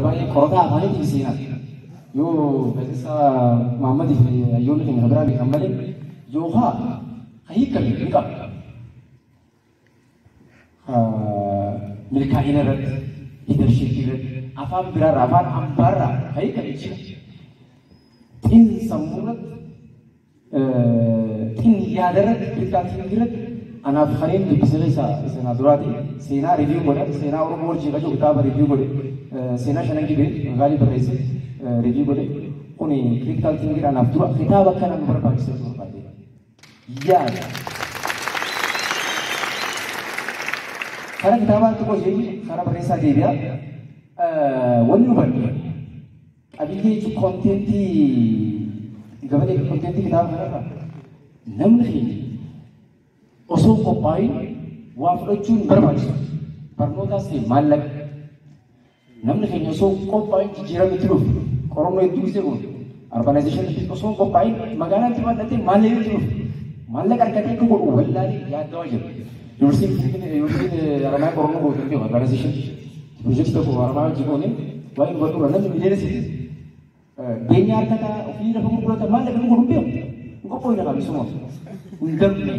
Irra baay'ee qorataa afaaniitii fi seenaa. Yoo gaazexeessaa Mahammadii fi hayyoonni keenya biraa beekan malee yookaan ka hiikame hin qabu. Milkaa'ina irratti, leadership irratti, afaan biraarraa, afaan ambaarraa ka hiikame jira. Xin sammuu irratti, xin yaada irratti, critical thinking irratti anaaf kanneen dubbise keessaa isa na duraati. Seenaa review godhe, seenaa Oromoo wajjin qabu kitaaba review godhe, seenaa shanan gibee gaarii barreesse review godhe. Kuni critical thinking anaaf dura kitaaba akkana nu barbaachisa jechuu barbaade. Yaada. Kara kitaabaa xiqqoo ishee kara barreessaa deebi'a. Wanni hubanne qabiyyee jechuun contentii gabatee contentii kitaaba kanarraa namni keenya osoo hin qophaa'in waa fudhachuun hin barbaachisu. Barnootaas ta'e maallaqa. Namni keenya osoo hin qophaa'in jijjiiramni itti dhufe qorannoo hedduu gisee kun urbanization osoo hin qophaa'in magaalaan itti bal'atee maallaqni itti dhufe maallaqa argatee akka godhu wallaalee yaaddawaa jira. Yuunivarsiitiin Yuunivarsiitiin Haramayaa qorannoo gootu hin beeku urbanization piroojeektii tokko Haramayaa hojii goone waa'ee hubadhuudha namni miliyoona 3 beenyaa argata ofii lafa gurgurata maallaqa inni godhu hin beeku. Hin qophoofne qaba misoomaaf. Hin dammaqne.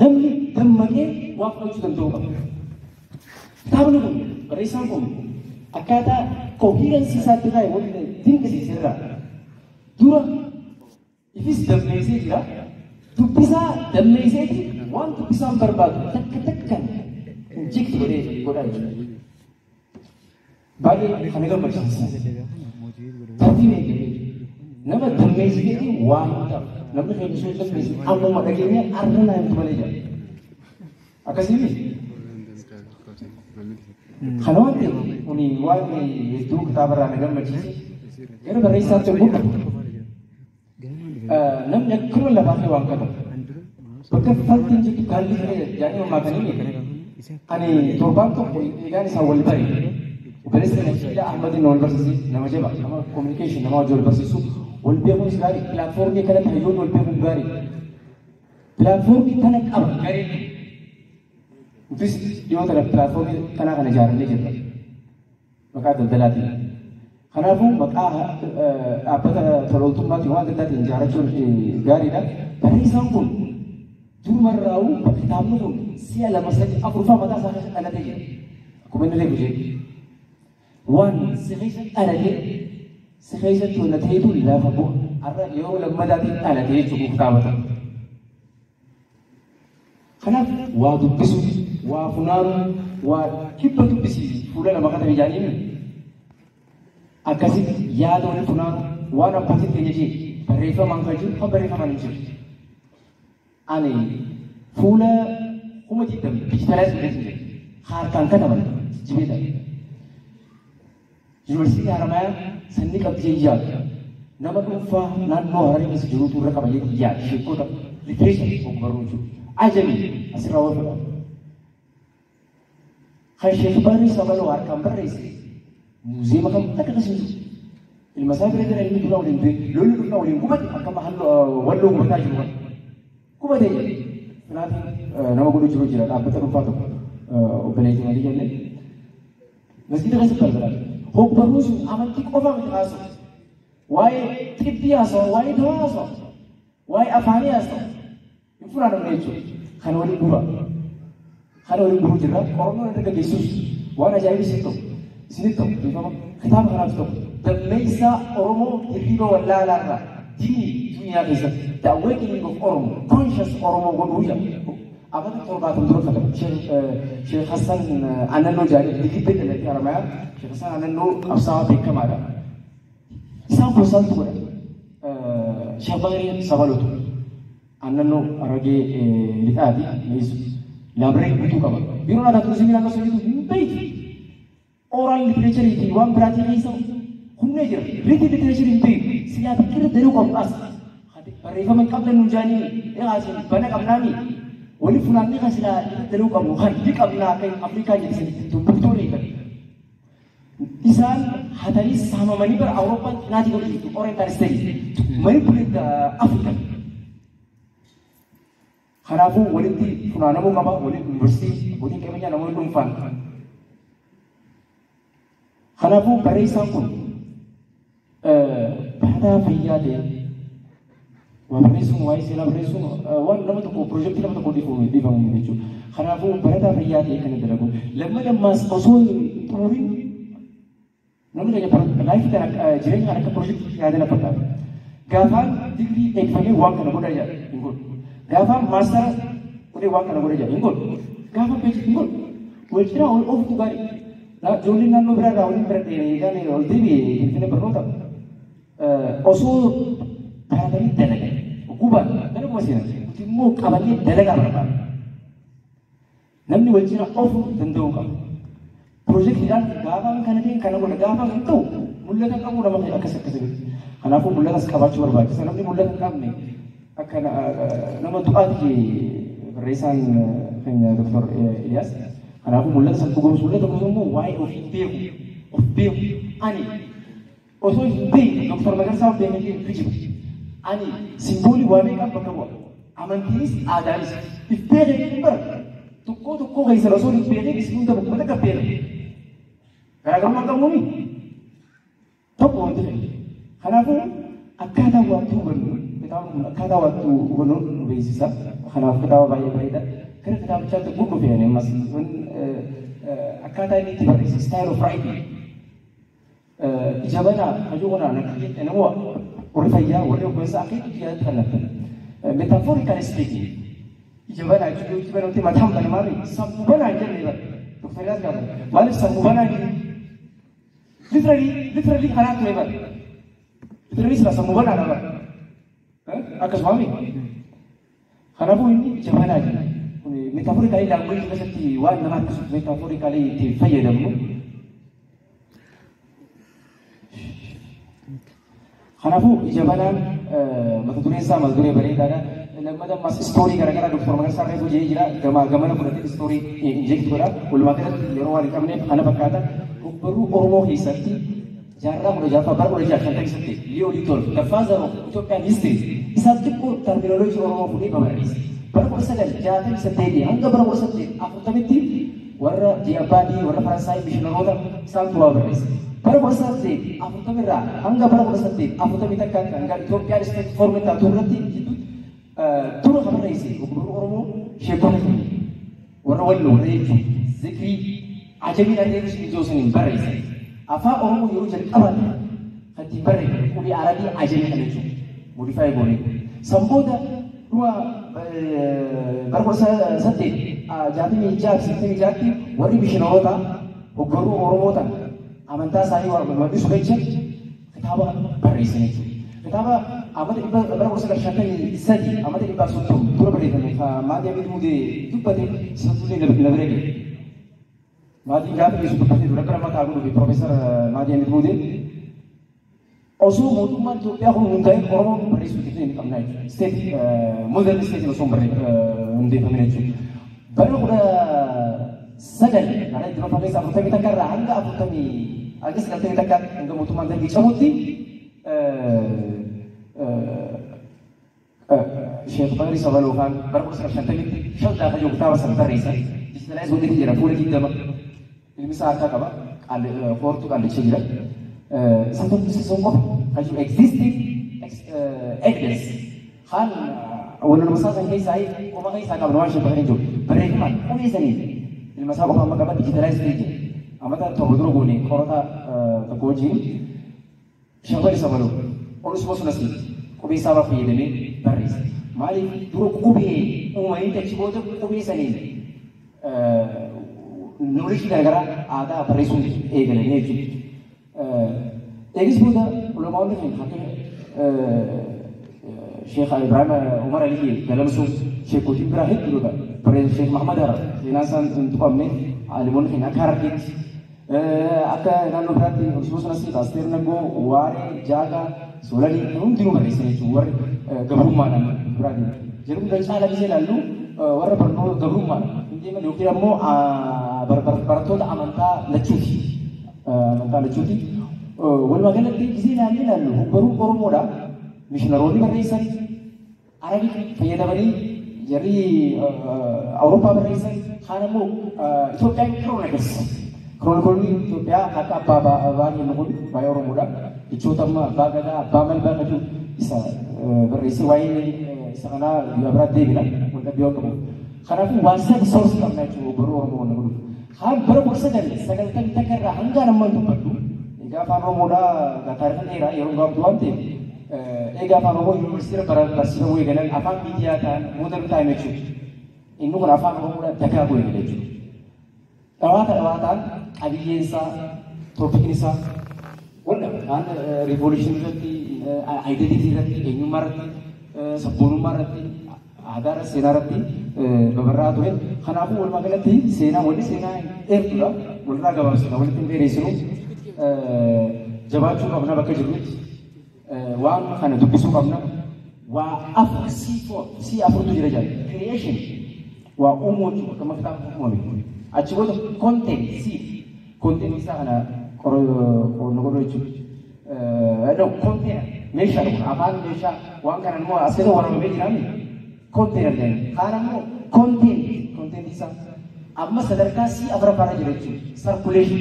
Namni dammaqee waa fudhachuu danda'u qaba. Kitaabni kun barreessaan kun akkaataa coherence isaatti kaa'e wanti dinqisiise irraa dura ifis dammeessee jira. Dubbisaa dammeesseeti waan dubbisaan barbaadu takka takkaan inject godhee godhaa jechuudha. Baay'ee kana gammachiisa. Tartiiba eegalee nama dammeessiteeti waa hin ta'u. Namni keenya sun dammeessite ammuma dhageenya arra naa himtu malee jira. Akkasii miti. Kana waan ta'eef kuni waan hedduu kitaaba irraa na gammachiise. Gara barreessaatti yommuu dhufu namni akkuma lafaa kee waan katabu. Bakka faltiin jirtu gaalli kee jedhanii mammaakanii ani torbaan tokko eegaan isaa wal bare. Obboleessi keenya Fiilaa Ahmadiin wal barsiise nama jaba nama communication nama wajjin wal barsiisu wal beekuunis gaarii platformii kanatti hayyoonni wal beekuun gaarii. Platformii kana qaba gareen kun. Nutis dhiyoo tana platformii kanaa kana ijaarannee jirra. Maqaa daldalaatiin. Kanaafuu maqaa dhaabbata tola ooltummaatiin waan adda addaatiin ijaarrachuun gaariidha. Barreessaan kun durumarraa'uu kitaabni kun si'a lama sadi afurfaa mataa isaa keessa dhalatee jira. Akkuma inni reefu jedhe. Waan si keessa dhalatee si keessatti wanna ta'etu lafa bu'a. Har'a yeroo lammadaatiin dhalatee jechuudha kitaaba kana. Kanaaf waa dubbisuu, waa funaanuu, waa kibba dubbisii fuula lama katabe jedhanii akkasitti yaada walitti funaanuu waan abbootiin keenya jee barreeffamaan kan jiru kan barreeffamaan hin jiru. Ani fuula 20,000 digitalize godhee jira. Harkaan kataban jibee ta'e. Yuunivarsiitii Haramayaa sanni qabdi jee yaadu. Nama dhuunfaa naannoo Hararii keessa jirutu irra qaba jee yaadu. Sheekota literature ogbarruu jechuudha. Ajabi asirraa wal fudhata. Kan Sheek Barrii Sabaloo harkaan barreesse muuziyeema kam akka akkasii jiru. Ilma isaa bira jira inni dura waliin du'e lolli dhufna waliin gubate akka halluu walloo gubataa jiru kana. Gubatee jira. Kanaatiin nama godhu jiru jira dhaabbata dhuunfaa tokko obboleettii malee jennee. Masgiida keessatti balbalaa. Hogbarruu sun amantii qofaa miti haasa'u. Waa'ee xibbii haasawa, waa'ee dawaa haasawa, waa'ee afaanii haasawa. Hin funaanamne jechuudha. Kana waliin gura. Kana waliin guruu jirra. Qorannoon irra gaggeessus waan ajaa'iba isin ta'u. Isinitti ta'u dhiifama. Kitaaba kanaaf ta'u. Dammeessaa Oromoo hirriba wallaalaarraa diinii duniyaa keessatti The Awakening of Oromo Conscious Oromoo godhuu jedha. Amata 70 dura katabe. Sheekh Hassan Anannoo jedhanii digiddee dhalatee Haramayaa. Sheekh Hassan Anannoo qabsaa'aa beekamaadha. Isaan consult godhan. Sheekh Bakrii Sabalotu Annannoo Harargee lixaati miizu. Library guutuu qaba. Biiroon aadaa turizimii naannoo saniitu hin beektu. Oral literature fi waan biraatii keessa humnee jira. Written literature hin beektu. Silaa bakki irra daruu qabnu as. Barreeffama hin qabdan nuun jaanii egaa bana qabnaami. Wali funaannee kan silaa irra daruu qabnu kan ni qabnaa akka Afrikaa jedhisanitti dubbiftuu ni kan. Isaan hatanii saamamanii bara Awurooppaan xinaatii godhu jirtu Oriental Studies manipulate the African. Kanaafuu walitti funaanamuu qaba waliin yuunivarsiitii abbootiin qabeenyaa namoonni dhuunfaan. Kanaafuu barreessaan kun barataa fayyaa ta'e waa barreessuun, waa'ee seenaa barreessuun waan nama tokko, piroojeektii nama tokko dhiifamu jechuudha. Kanaafuu barataa fayyaa ta'e kan dalagu. Lammata ammaas osoo hin xumurin namni keenya life kana, jireenya kana akka piroojeektii yaadana fakkaata. Gaafaan digirii eebbifamee waan kana godha jedha, hin godhu. Gaafaan master godhee waan kana godha jedha, hin godhu. Gaafaan PhD hin godhu. Wal cinaa ol ooftu gaarii. Ijoolleen naannoo biraa irraa waliin bira eegaan ol deebi'e Finfinnee barnoota. Osoo baratanii dalagan gubaan dalaguma seenan, nuti immoo qabannee dalagaa barbaada. Namni wal cinaa oofuu danda'uu qaba. Piroojeektiidhaan gaafaan kana ta'e kana godha gaafaan kan ta'u mul'ata qabu nama akkas akkasii. Kanaafuu mul'atas qabaachuu barbaachisa. Namni mul'ata hin qabne akka nama du'aati barreessaan keenya Dr. Iliyaas. Kanaafuu mul'ata san dhugoomsu, mul'ata dhugoomsu immoo waa'ee ofii beeku, of beeku. Ani osoo hin beekne Dr. Magarsaa of beekne kijiba. Ani symbol waa meeqaan bakka bu'a. Amantiinis aadaanis if beekee hin bara. Tokkoo tokkoo keessan osoo hin beekne isin hunda bakkuma takka beeka. Garaagarummaa qabuuni tokko wanti ta'e. Kanaafuu akkaataa waatti hubannu, kitaabni kun akkaataa waatti hubannu nu beeksisa. Kanaaf kitaaba baay'ee bareeda. Gara kitaabichaatti kun dhufe ani ammas akkaataa inni itti barreesse, style of writing. Ija banaa hajuu kanaan akka jette nama warri fayyaa, warri hoggansaa akka itti yaadatti kallattan. Metaphorically speaking, ija banaa jechuun ija banaa mataan banamaa sammuu banaa hin jenne bara. Dr. Eliyaas gaafate. Maaliif sammuu banaa hin jenne? Literally, literally kanaa ture bara. Literally sila sammuu banaa bara. Akkasuma mi? Kanaafuu inni ija banaa jira. Metaphorically language keessatti waan nama harkisuuf metaphorically itti fayyadamnu. Kanaafuu ija banaan mata dureen isaa mata duree bareedaadha. Lammata ammas story garaagaraa Dr. Magarsaa Reefuu jedhee jira. Gamaa gamana fudhatee story inject godha. Walumaa galatti yeroo waan hin qabneef kana fakkaata. Barruu Oromoo keessatti jaarraa 16ffaa, bara 1658 Leo XII, the father of Ethiopian history, isaaf xiqqoo terminology Oromoo fuudhee babarreesse. Bara 1968 hanga bara 1840tti warra Diabaadii, warra Faransaay, mishiinaroota isaantu waa barreesse. Bara 1840 irraa hanga bara 1841tti, hanga Itoophiyaan state form taatu irratti jidduutti dura kan barreesse ogbarruu Oromoo sheekota keenya warra Walloo warra jechuun zikrii ajamiin adeemsi ijoo saniin barreessan. Afaan Oromoo yeroo jalqabaatti kan ittiin barreeffame qubee Arabii ajamii kana jechuudha. Modify goonee. San booda dhuma bara 1866 fi 66tti warri mishiinaroota ogbarruu Oromoo tan amantaa isaanii bal'isuu jecha kitaaba barreessan jechuudha. Kitaaba amata dhibba bara 1953, amata 130 dura barreeffame ka Maadii Amiid Mudee dubbate sanatullee na bira ga'e. Maatiin gaafa dhiyeessu dubbatee dura bira mataa godhu fi Piroofeesar Maadii Amiid Mudee osoo mootummaan Itoophiyaa kun hundaa'in Oromoon barreessuu itti hin qabnaa jechuudha. State, modern state osoo hin hundeeffamin jechuudha. Bara 19 bara itti keessa 41 irraa hanga 40 hanga 91 hanga mootummaan Dargii cabutti Sheekh Bakrii Sabaloo faan bara 1950tti shaldaa kayyoo kitaaba san barreessan. Digitalize godheeti jira fuula 20. Ilmi isaa harkaa qaba. Koortuu qaallicha jira. Isa tokko isa sun qofa kan jiru existing evidence. Kaan waluma isaa san keessaa qoma keessaa qabna waan Sheekh Bakrii jiru. Barreeffamaan qubee saniin ilma isaa qofa amma qaba, digitalize ta'ee jira. Amata 7 dura goone qorata tokko wajjin. Sheekh Bakrii Sabaloo olusuma sunas qubee isaa fayyadamee barreesse. Maaliif dura qubee uumanii achi booda qubee saniin knowledge garaagaraa aadaa barreessuun eegalanii jechuudha. Eegis booda ulamaawwan keenya akka Sheekh Ibrahim Umar Ali Galamsuu, sheekotiin biraa hedduudha. Barreessa Sheekh Mahamad Harar seenaan isaan hin tuqamne, aalimoonni keenya akka Harargeetti, akka naannoo biraatti osoo sanas Asteer Naggoo, Waaree, Jaagaa, Soolanii hundinuu barreessan jechuudha warri gabrummaadhaan biraa deemu. Jedhu hunda caala gisee ilaallu warra barnoota gabrummaadhaan hin deeman yookiin ammoo barattoota amantaa lachuuti. Amantaa lachuuti. Walumaa galatti gisee ilaallee ilaallu baruu Oromoodha. Mishinaroonni barreessan, Arabic fayyadamanii jarri Awurooppaa barreessan, kaan ammoo Itoophiyaan Chronicles. Chronicleoonni Itoophiyaa akka abbaa baay'een kun baay'ee Oromoodha. Jechoota amma abbaa gadaa, abbaa malbaa kan jiru isa barreessee waa'ee isa kanaa guyyaa biraatti deebina wal dhabbii waan qabuuf. Kanaafuu waan sadi source qabna jechuudha barruu Oromoo waan godhuuf. Haan bara 1991 irraa hanga ammaan dubbadhu egaa afaan Oromoodhaa taarika dheeraa yeroo gabaabduu waan ta'eef, egaa afaan Oromoo yuunivarsiitii barsiifamuu eegalan, afaan miidiyaa ta'an, modern time jechuudha. Inni kun afaan Oromoodhaa dagaaguu eegale jechuudha. Dhawaata dhawaataan qabiyyeen isaa, topicni isaa wal dhaba. Kaan revolution irratti, identity irratti, eenyummaa irratti, sabboonummaa irratti, aadaa irratti, seenaa irratti babarraa ture. Kanaafuu walumaa galatti seenaa walli seenaa dheertuudha. Walirraa gabaabsina, walitti hin dheeresinu. Jabaachuu qabna bakka jirrutti. Waan kana dubbisuu qabna. Waa afur, C afurtu jira jala. Creation, waa uumuu jechuudha, akkuma kitaaba uumame. Achi booda content, C content isaa kana qorannoo godhuu jechuudha. No, container meeshaa kun afaan meeshaa waan kana immoo as keessa waraabamee jiraami. Container jedhama. Kaan ammoo content isaa amma sadarkaa C afuraffaarra jira jechuudha. Circulation.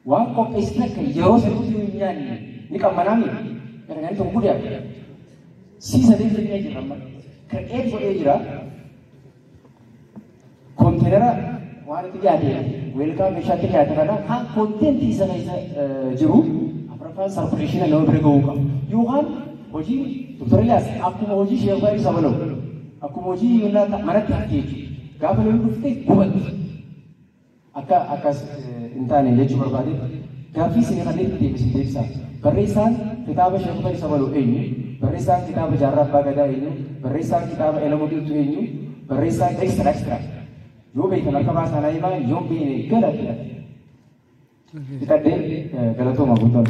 Waan qopheessite akka yeroo sanitti hin nyaanne ni qammanaami. Gargaarri tokko guddaa. C sadee fidnee jirra amma. Create godhee jira. Containera waan itti dhiyaate weelkaa meeshaatti dhiyaate kana kan contentii isa keessa jiru afuraffaan circulation nama bira gahuu qaba. Yookaan hojiin Dr. Eliyaas akkuma hojii Sheekh Baay'ee Sabaloo, akkuma hojii Yuunnaa manatti hafte jechuudha. Gaafa lolli dhufte gubatti. Akka akkas hin taane jechuu barbaade, gaaffii isin kanneen itti deebisin deebisa. Barreessaan kitaaba Sheekh Baay'ee Sabaloo eenyu? Barreessaan kitaaba Jaarraa Abbaa Gadaa eenyu? Barreessaan kitaaba Elamoo Qilxuu eenyu? Barreessaan extra extra. Yoo beektan harka baasaa naa himaa, yoo beekne galatti. Fixadhee, galatooma guutuu.